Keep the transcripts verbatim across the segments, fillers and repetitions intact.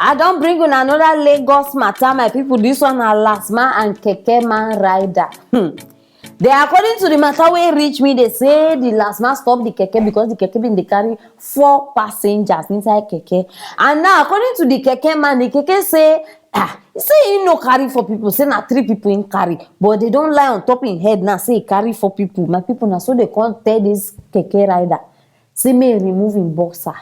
I don bring una another Lagos matter, my people. This one na last man and keke man rider. Hmm. They, according to the matter wey reach me, they say the last man stop the keke because the keke bin dey carry four passengers inside keke. And now, according to the keke man, the keke say, ah, say he no carry four people, say na three people he carry. But they don lie on top him head now, say he carry four people. My people, na so they come tell this keke rider, say make he remove him boxer.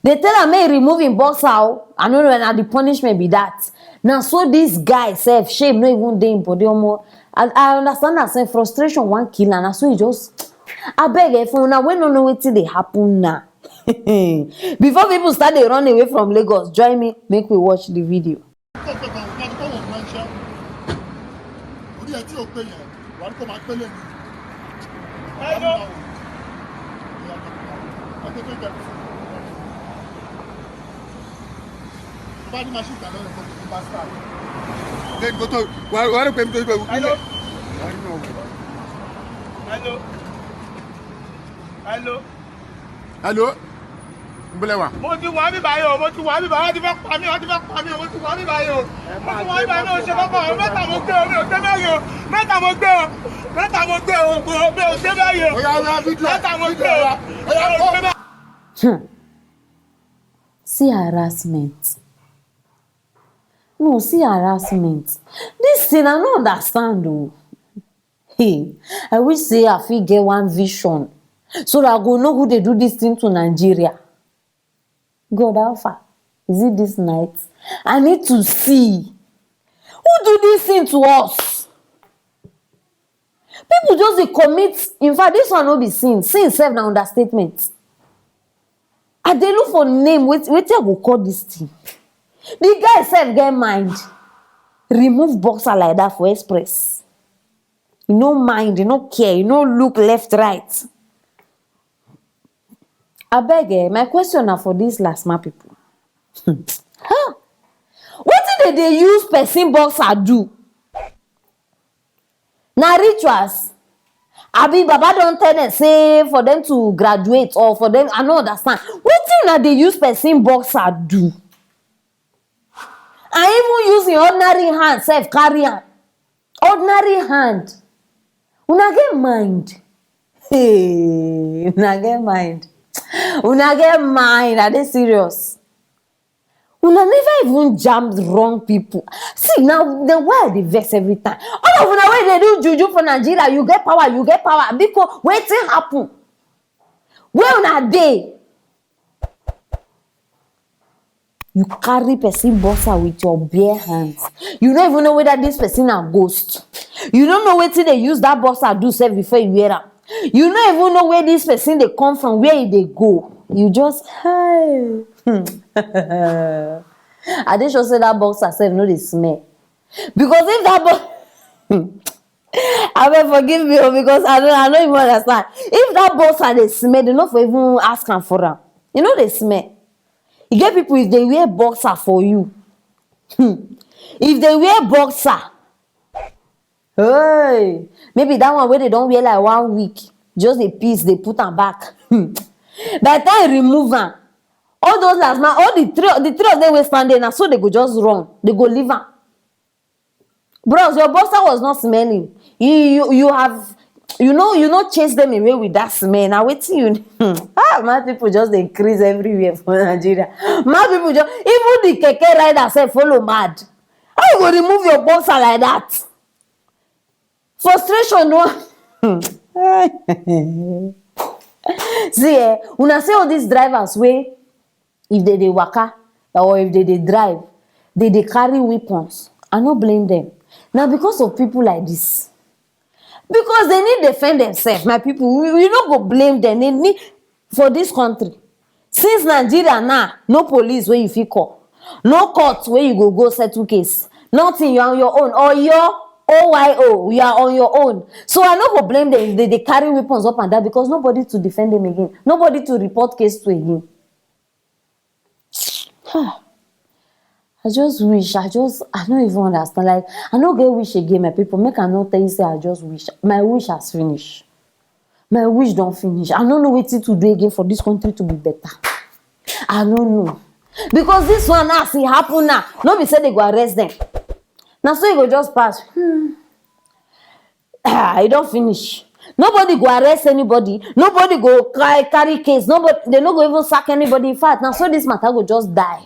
They tell am make he remove him boxer o. I no know, na the punishment be that. Na so this guy sef, shame no even dey him body, omo. I, I understand that sef, frustration wan kill am. Na so he just, abeg, eh, for una wey no know wetin dey happen now. Before people start dey run away from Lagos, join me, make we watch the video. Orí ẹ tí ò pé yẹn, wà á kó máa pélé mi. Hello. Tó bá ní machine kan lọ́wọ́, kó tó bá start. Lẹ́yìn kó tó, wà á, wà á rò pé mi tó ń pè wọ́n. Hello. Hello. Hello. Hello. Nbẹ̀lẹ̀ wa. Mo ti wà níbí báyìí o, mo ti wà níbí báyìí, wọ́n ti fẹ́ pa mí, wọ́n ti fẹ́ pa mí o, mo ti wà níbí báyìí o. Mo ti wà níbí báyìí, mi ò ṣe kọ́kọ́ o, mẹ́ta mo gbé o, mi ò gbé báyìí o, mẹ́ta mo gbé o, mẹ́ta mo gbé o, mi ò gbé báyìí o. Oya, oya, video. Mẹ́ta mo gbé o, mi ò gbé báyìí. Hmm. See harassment. No, see harassment. This thing I no understand o. Hey, I wish say I fit get one vision so that I go know who dey do this thing to Nigeria. God, how far? Is it this night? I need to see. Who do this thing to us? People just dey commit. In fact, this one no be sin. Sin sef na understatement. I dey look for name. Wait, wetin I go call this thing? The guy sef get mind. Remove boxer like that for express. You no mind, you no care, you no look left, right. Abeg, eh, my question na for these last man people. Huh? Wetin they dey use person boxer do? Na rituals? Abi Baba don tell them say for them to graduate or for them, I no understand. Wetin una dey use person boxer do? And even using ordinary hand sef carry am. Ordinary hand. Una get mind. Hey, una get mind. Una get mind. Are they serious? Una never even jam wrong people. See, now, the why I dey vex every time. All of una wey dey do juju for Nigeria, you get power, you get power. Because wetin happen? Where una dey? You carry person boxer with your bare hands. You no even know whether this person na ghost. You no know wetin they use that boxer do sef before you wear am. You no even know where this person dey come from, where he dey go. You just, hi. I dey sure say that boxer sef no dey smell. Because if that bo- Abeg, forgive me o, because I no, I no even understand. If that boxer dey smell, they no for even ask am for am. You know they smell. You get people, if they wear boxer for you, hmm, if they wear boxer, hey, maybe that one wey they don wear like one week, just dey piss, they put am back. Hmm. By the time you remove am, all those last man, all the three, the three of them wey stand there, na so they go just run, they go leave am. Bros, your boxer was not smelling. You, you, you have, you know, you no chase them away with that smell. Now wetin you, ah, my people just dey increase everywhere for Nigeria. My people just, even the keke rider sef follow mad. How you go remove your boxer like that? Frustration, no. See, eh, una see all these drivers wey, if they dey waka or if they dey drive, they dey carry weapons. I no blame them. Na because of people like this. Because they need defend themselves, my people. We, we no go blame them. They need, for this country, since Nigeria now, no police wey you fit call, no court wey you go go settle case, nothing. You are on your own, or your O Y O, you are on your own. So I no go blame them if they dey carry weapons up and down, because nobody to defend them again, nobody to report case to again. Ah, I just wish, I just, I no even understand. Like, I no get wish again, my people. Make I no tell you say I just wish. My wish has finished. My wish don finish. I no know wetin to do again for this country to be better. I no know, because this one, as e happen now, no be say they go arrest them. Na so e go just pass. Hmm. Ah, e don finish. Nobody go arrest anybody. Nobody go carry, carry case. Nobody, they no go even sack anybody. In fact, na so this matter go just die.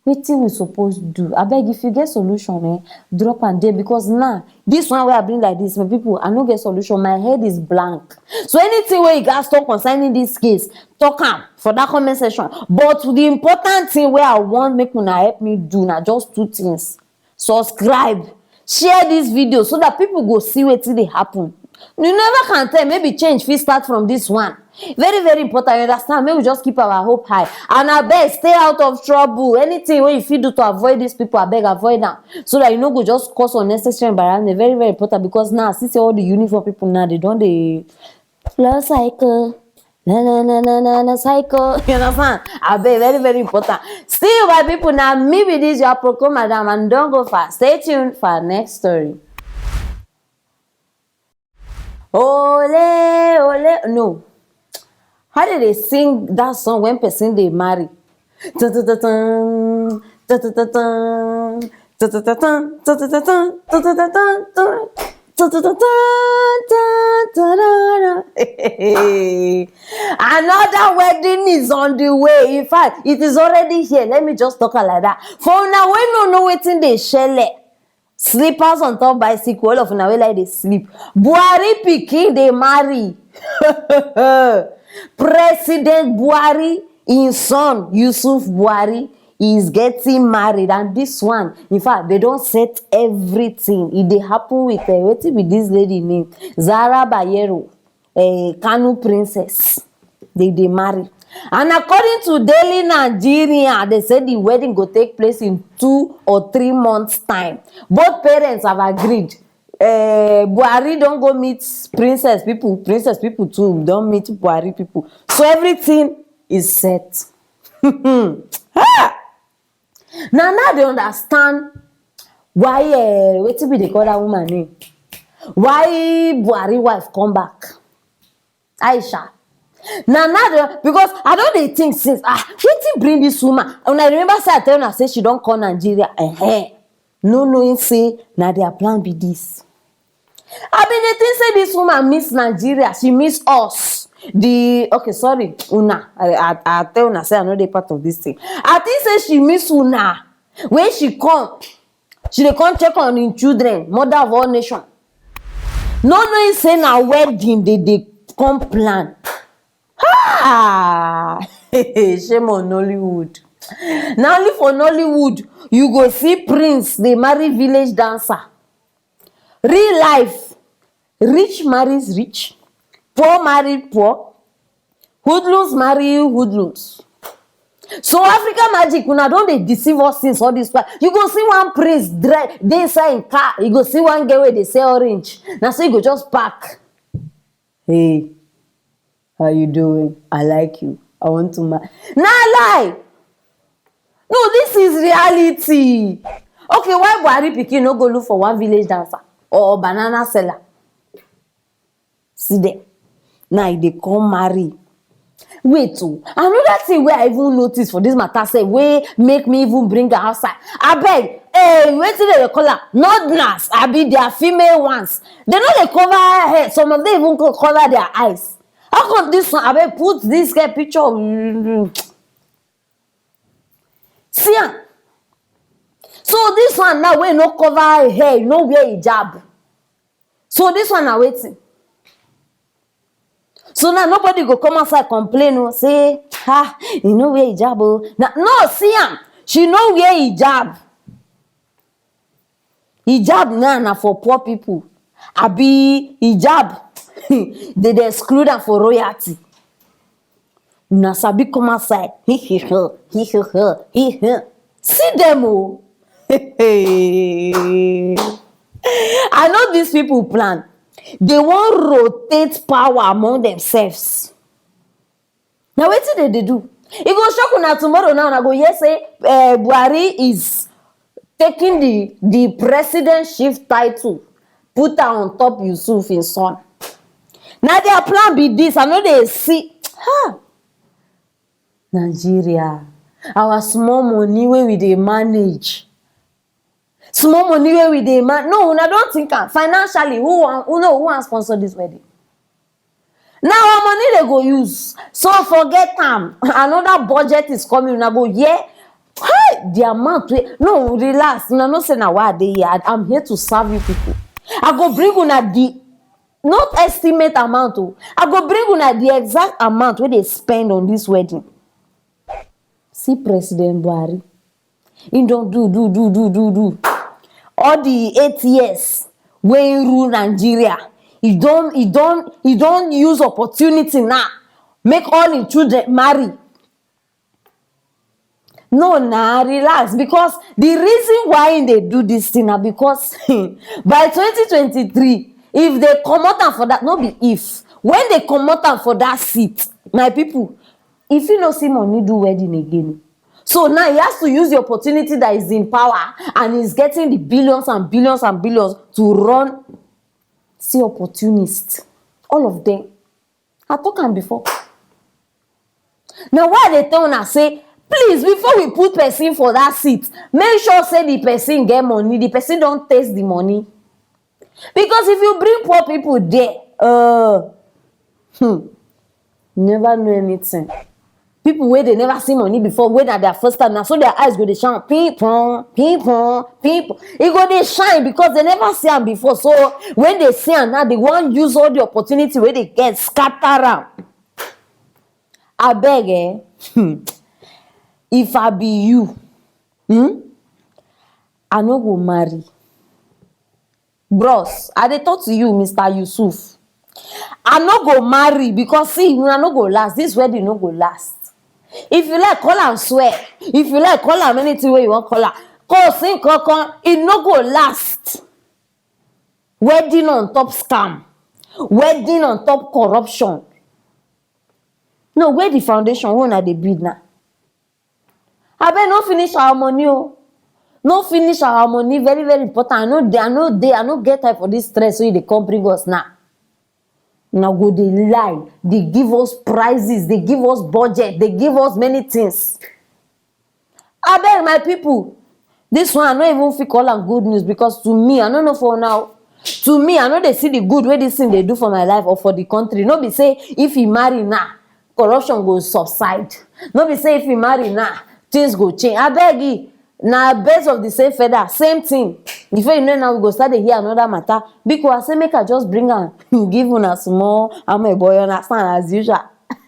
Wetin we suppose do? Abeg, if you get solution, eh, drop am there, because now, this one wey I bring like this, my people, I no get solution. My head is blank. So anything wey you gats talk concerning this case, talk am for that comment section. But the important thing wey I want make una help me do na just two things. Subscribe, share this video so that people go see wetin dey happen. You never can tell, maybe change fit start from this one. Very, very important, you understand? Make we just keep our hope high. And abeg, stay out of trouble. Anything wey you fit do to avoid these people, abeg, avoid am, so that you no go just cause unnecessary embarrassment. Very, very important, because now, see say all the uniform people now, they don dey love cycle. Na, na, na, na, na, na, cycle. You understand? Abeg, very, very important. Still, my people, now me be this your Aproko madam, and don't go far. Stay tuned for our next story. Ole, ole, no. How do they sing that song when person they marry? Tun, tun, tun, tun, tun, tun, tun, tun. Tun, tun, tun, tun, tun, tun, tun, tun, tun, tun, tun, tun, tun, tun, tun, tun, tun, tun, tun. Another wedding is on the way. In fact, it is already here. Let me just talk am like that. For una wey no know wetin dey shele, slippers on top bicycle, all of una wey like dey sleep. Buhari pikin dey marry. President Buhari, im son, Yusuf Buhari, is getting married, and this one, in fact, they don set everything. E dey happen with, eh, wetin be this lady name? Zara Bayero, eh, Kano princess. They dey marry. And according to Daily Nigeria, they say the wedding go take place in two or three months' time. Both parents have agreed. Eh, Buhari don go meet princess people. Princess people too don meet Buhari people. So everything is set. Ah! Now, now they understand why, eh, wetin be dey call that woman name? Why Buhari wife come back? Aisha. Now, now they, because I don dey think since, ah, wetin bring this woman? And I remember say I tell una say she don come Nigeria. Eh, no knowing say na their plan be this. I bin dey think say this woman miss Nigeria, she miss us. The, okay, sorry, una. I, I, I tell una say I no dey part of this thing. I think say she miss una. When she come, she dey come check on im children, mother of all nation. No knowing say na wedding they dey come plan. Ah! Shame on Nollywood. Na only for Nollywood you go see prince dey marry village dancer. Real life, rich marries rich, poor married poor, hoodlums marry hoodlums. So Africa Magic, una don dey deceive us since all this while. You go see one prince dre-, dey inside im car, you go see one girl wey dey sell orange. Na so you go just park. Hey, how you doing? I like you. I want to ma-, na lie. No, this is reality. Okay, why Buhari pikin no go look for one village dancer or banana seller? See them. Now they come marry. Wait, oh, another thing wey I even notice for this matter sef, wey make me even bring am outside. Abeg, eh, wetin dem dey call am? Northerners, abi their female ones. They no dey cover head. Some of them even co-, cover their eyes. How come this one? Abeg, put this girl picture. Mm. See am. So this one now wey no cover hair, no wear hijab. So this one na wetin? So now nobody go come outside complain o, say, "Ah, you no wear hijab o." Na, no, see am. She no wear hijab. Hijab now na for poor people. Abi hijab, they dey exclude am for royalty. Una sabi come outside. Hi, hi, hi, hi, hi, hi, hi, hi. See them o. I know these people plan. They wan rotate power among themselves. Na wetin dem dey do? E go shock una tomorrow now, una go hear say, eh, Buhari is taking the, the presidentship title, put am on top Yusuf, him son. Na their plan be this. I no dey see. Ha! Nigeria, our small money wey we dey manage, small money wey we dey man no, una don think am financially, who wan, who no, who wan sponsor this wedding? Na our money dey go use, so forget am. Another budget is coming, una go hear, hey, the amount wey, no, relax, una know say na why I dey here. I, I'm here to serve you people. I go bring una the, not estimate amount o, I go bring una the exact amount wey dey spend on this wedding. See President Buhari, he don do do do do do do all the eight years wey he rule Nigeria. He don, he don, he don use opportunity now make all him children marry. No, na relax, because the reason why he dey do this thing na because by twenty twenty-three, if they comot am for that, no be if, when they comot am for that seat, my people, if he no see money do wedding again. So now he has to use the opportunity that is in power and is getting the billions and billions and billions to run. See opportunists, all of them. I talk am before. Na why I dey tell una say, please, before we put person for that seat, make sure say the person get money, the person don taste the money. Because if you bring poor people there, uh, hmm, you never know anything. People wey dey never see money before, wey na their first time, na so their eyes go dey shine, ping pong, ping pong, ping pong. E go dey shine because they never see am before. So when they see am now, they wan use all the opportunity wey they get, scatter am. Abeg, eh, hmm, if I be you, hmm, I no go marry. Bros, I dey talk to you, Mister Yusuf. I no go marry because, see, una no go last. This wedding no go last. If you like, call am swear. If you like, call am anything wey you wan call am. Kò sí nǹkan kan, e no go last. Wedding on top scam. Wedding on top corruption. No, where the foundation wey una dey build now? Abeg, no finish our money o. No finish our money, very, very important. I no dey, I no dey, I no get time for this stress wey you dey come bring us now. Una go dey lie, dey give us prices, dey give us budget, dey give us many things. Abeg, my people, this one I no even fit call am good news, because to me, I no know for una o. To me, I no dey see the good wey this thing dey do for my life or for the country. No be say if he marry now, corruption go subside. No be say if he marry now, things go change. Abeg, e, na birds of the same feather, same thing. Before you know now, we go start dey hear another matter. Biko, I say make I just bring am give una small amebo, you understand, as usual.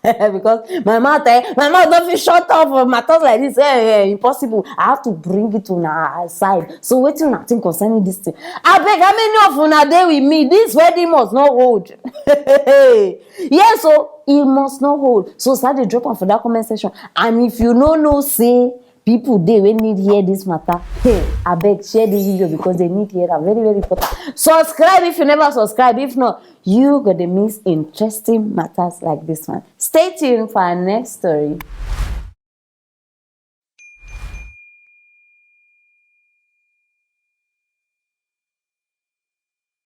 Because my mouth, eh, my mouth no fit shut up for matters like this. Eh, eh, impossible. I have to bring it to una side. So wetin una think concerning this thing? Abeg, how many of una dey with me? This wedding must not hold. Yes o, e must not hold. So start dey drop am for that comment section. And if you no know say people dey wey need hear this matter, hey, abeg, share this video because they need hear am, very, very important. Subscribe if you never subscribe. If not, you go dey miss interesting matters like this one. Stay tuned for our next story.